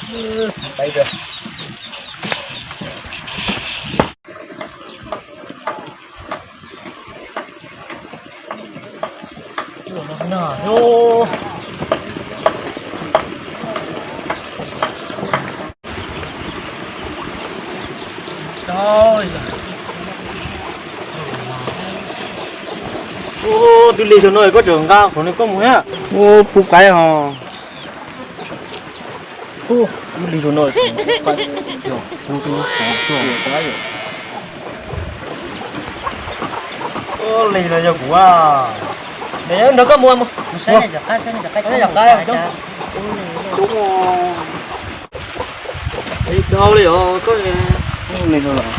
Twb lig rau no koj tseem nqa qhov no koj mus thiab. Ua pub qaib ho. Twb lig rau no. Lig los yog kuv a. Nrog koj mus, mus saib cov qaib, saib cov qaib. Lig dhau li os koj. Lig rau lawm.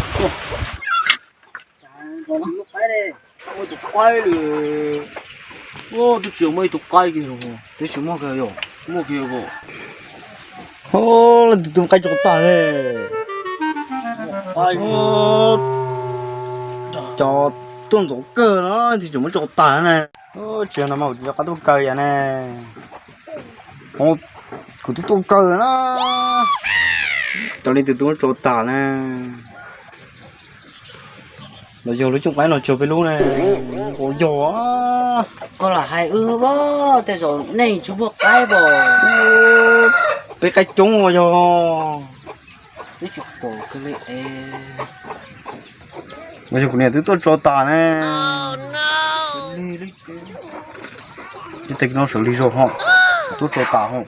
Muaj ib tug qaib li. Twb tsis muaj ib tug qaib kiag los. Twb tsis muaj kiag yom. Muaj kiag os. Ho, leej twg tuaj qaib tso tag ne. Cov tuaj ntxov kawg no twb tsis muab tso tag ne. Tsis yog no mas kuv twb rov qab tuaj kaw ib yam ne. Kuv twb tuaj kaw na. Cov leej twg tuaj tso tag ne. Los yog lub cooj qaib no tsuas peb lub ne. Ua yog. Koj lam hais wb os, tej zaum nej tsis muaj qaib pom. Peb qaib coob ua yog. Twb tsis pom kiag li es. Los yog kuv niam twb tuaj tso tas ne. Ib teg no sawv lig zog ho, tuaj tso tas ho.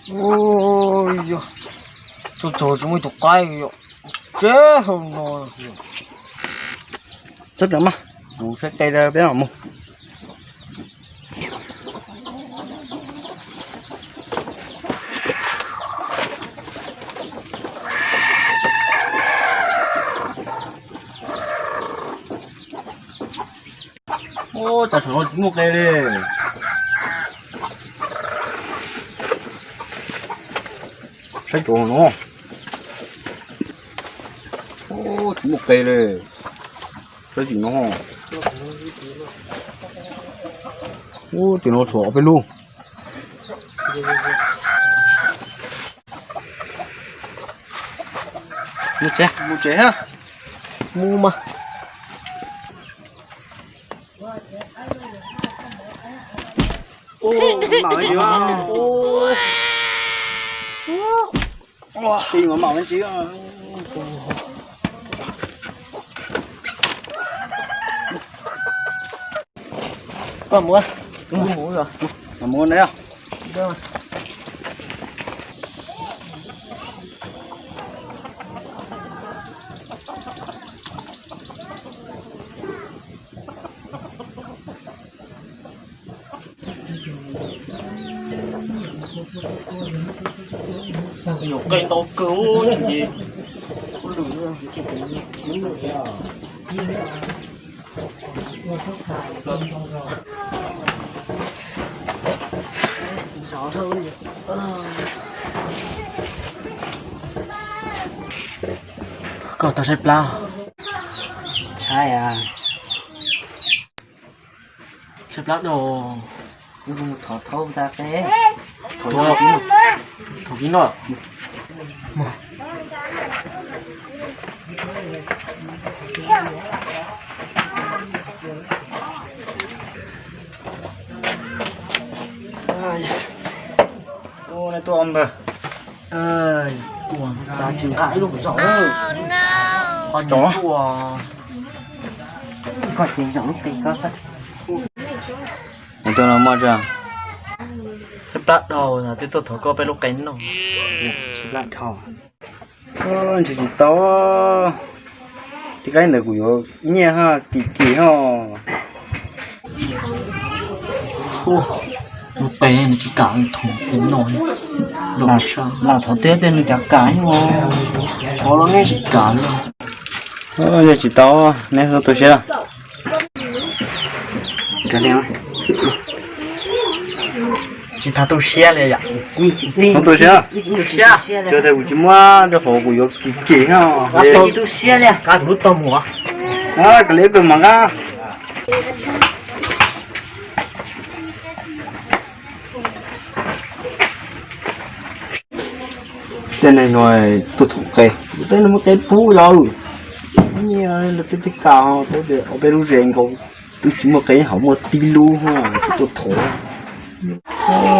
Ua yog, tuaj txog tsis muaj ib tug qaib yom. Tseb hauv no. Txhob rawm mas, kuv saib qe rau peb mam mus. Ua cas saum no tsis muaj qe li. Saib cov no. Ua tsis muaj qe li. Saib tim no. Ua tim no tshuav ob peb lub. Mus tsev, mus tsev ha. Mus mas. Ua, mam li ntsis. Ua, ua, mam li ntsis. Koj mus, kuv mus os. Mus ne. Nyuam qe ntau kawg ces kuv lwm. Koj tau saib plab? Saib a. Saib plab dau. Thov thauj tas qe. Thov kiv no. Ua, nej tuaj npawg. Tsis nqa ib lub zaum. Koj ces zaum lub qe koj xwb. Tuaj no muaj tsa. Saib plab dhau, twb tuaj thov koj peb lub qe noj. Saib plab dhau. Ntshe tsis tau. Tej qaib ntawd kuv yuav nyiaj ha, kim kim ho. Lub qe nws tsis kam thov qe noj. Lam thov teb peb nws cas kam, thov los nej tsis kam li. Yog tsis tau, neb txhob tu siab. Tsis tas tu siab li yom. Txhob tu siab. Tu siab. Tsis tas kuv tsis muab rau qhov kuv yuav kim kim no. Tsis tu siab li, kav kuv lub tog mus. Kav liam pem mas nqa. Tej neeg no tuaj thov qe, tej no muaj qe pub lawm. Nyiaj lawv tej tej kas, peb lub zes nkaus twb tsis muaj qe, hauv muaj tib lub, tuaj thov.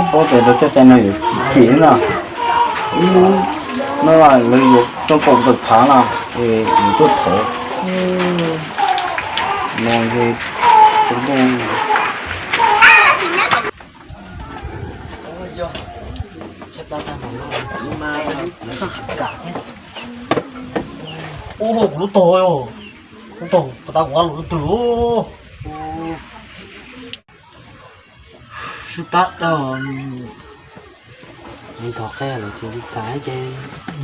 Paub tias lawv coj qe no yuav kim na, ib lub no lawv yuav rau kaum tawm phav na, es yuav tuaj thov no. Ub, kuv lub tog, lub tog, pas tas kuv lub twg. Sib pab dab, nws thov qe los tsis kam ces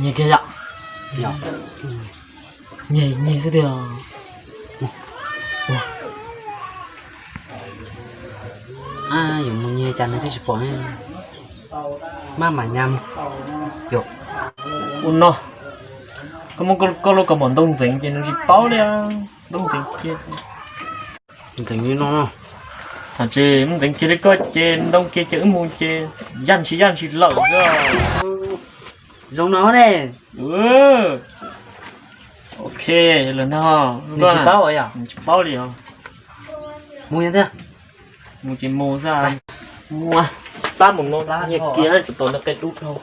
nyiag kiag yom. Nyiag, nyiag xwb tiag. Yuav mus nyiag cas nws twb tsis pom. Maj mam nyas. Ua no, koj muab koj lub kaus mom ntoo ntxeev ces nws tsis paub li. Ntoo ntxeev kiag. Ntxeev li no. Hais tsis muaj ntxeev kiag li koj ces ntoo kiag ces wb mus ces yaj ntshis yaj ntshis lawm xwb. Zoo no ne. Ok, lawm ntag. Nws tsis paub yom? Nws tsis paub li os. Mus thiab. Mus ces mus xwb. Mus, tsis pab mus no, nyiag kiag tsis tau nws qe dub dhau.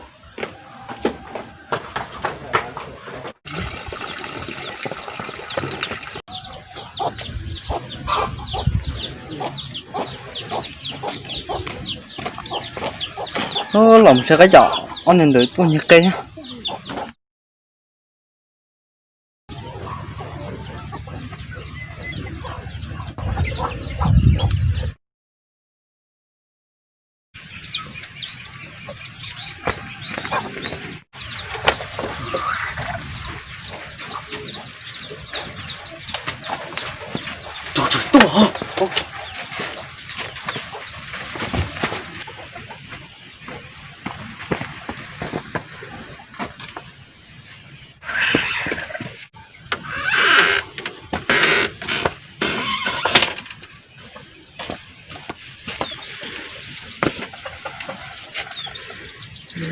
Los mus saib qab yom, ob niag ntawd tuaj nyiag qe.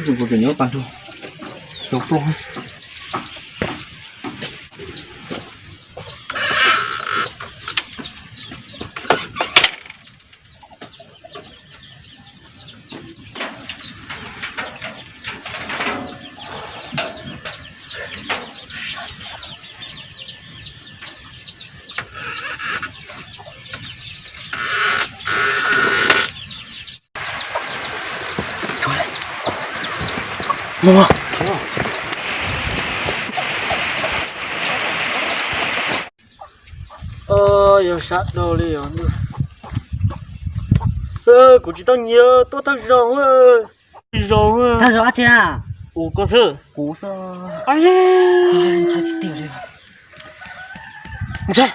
Kuv tseem nyob pas ntug, xyov pluag. Mus. Yog sab dhau li os. Kuv tsis tau nyiag, tuaj thawj zaug. Thawj zaug. Thawj zaug dab tsi? Ua koj xwb. Kuv xwb. Ntshai tiag tiag li. Mus tsev.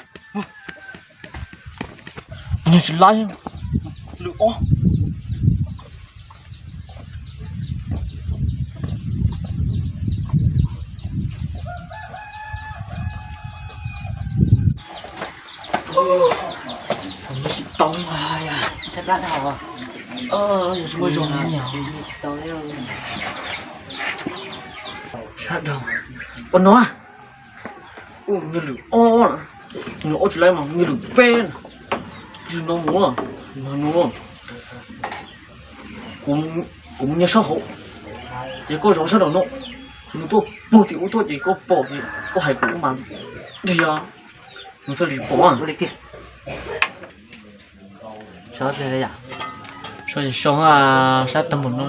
Nyiag tsis laib. Lwm ob. Tsis tau. Ntshai plab dhau. Yog tsis muaj zoo no. Sab dhau. Ua no. Ua nyiag lwm ob, nyiag lwm ob tsis laib mas nyiag lwm peb na. Tsis no mus, no mus. Kuv mus nyiag sab hauv, ces koj zov sab nraum no. Nws tuaj pug tim ub tuaj ces koj pom ces koj hais kuv mas dhia, nws thiaj li pom. So, so, sab tag npaum no.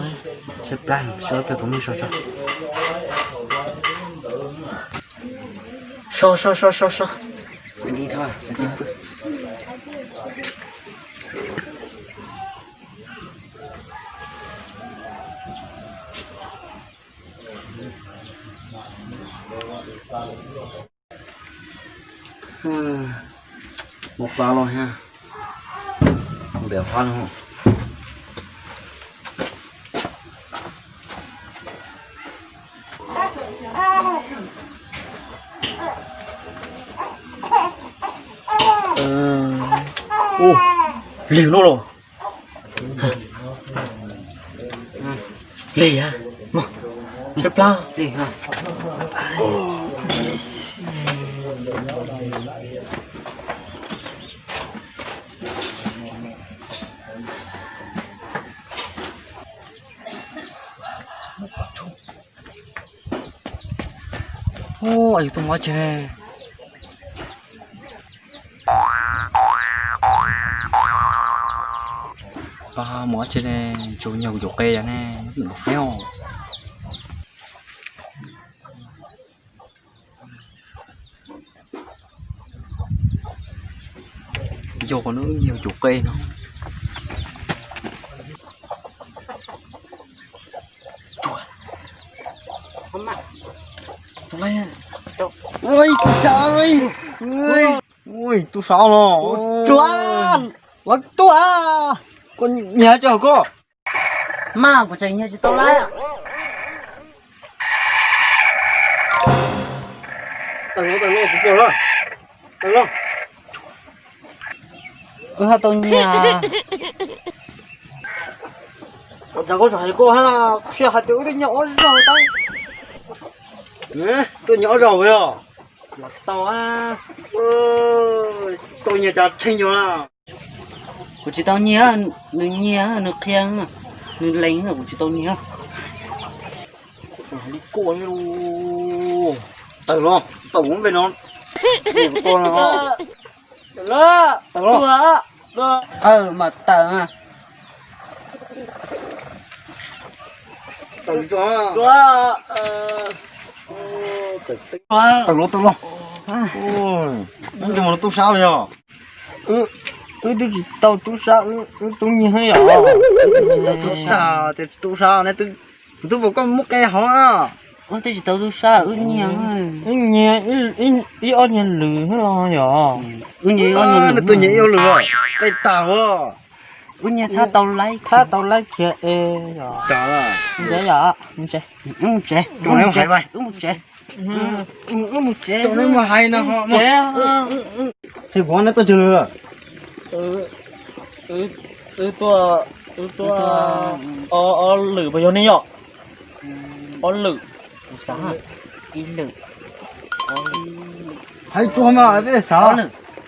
So, so, so, so. Mus pa los ha. Npem hab no. Lig no los. Lig, mog. Tshaib plab li. Ua, yus tuaj mus dab tsi ne? Pab, mus dab tsi ne? Tsuas nyiag kuv cov qe ne, nws mus qeeb os. Yog qhov no wb nyiag cov qe no. Ua, tus sab, ua, tus sab no. Tsuav, los tuaj, koj nyiag tso koj. Mas kuv tseem nyiag tsis tau laib. Tawm los, tawm los, kuv pom lawm. Tawm los. Wb haj tau nyiag. Ua cas koj tseem hais koj hab, qhia hais tias wb twb nyiag ob zaug tau. Tuaj nyiag ob zaug yog los tau, tsis tau nyiag cas tsheej yus na. Kuv tsis tau nyiag, nws nyiag, nws qhia, nws lees, kuv tsis tau nyiag. Li koj, tawm los, tawm mus npe no. Tawm los, tawm los. Aw, mas tawm. Tawm los, tawm los. Wb tsis mus tub sab los yog? Wb twb tsis tau tub sab, wb tub nyiag yom. Tub sab, tub sab ne, kuv twb pom koj muab qe hov. Wb twb tsis tau tub sab, wb nyiag, wb nyiag ib ob nyiag lwm los yog? Wb nyiag ib ob nyiag lwm, tus nyiag ib ob lwm, peb tag ua. Wb nyiag thab tau laib, thab tau laib kiag es yog. Ntse yom, ntse, wb mus tsev, wb mus tsev, wb mus tsev, wb mus tsev, wb mus tsev. Wb tuaj, wb tuaj ob lwm puas yog ne yom? Ob lwm. Hais tsuag mas peb xav.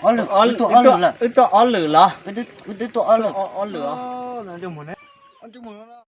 Ob lwm, ob lwm, wb tuaj ob lwm los? Wb twb tuaj ob lwm. Ob lwm.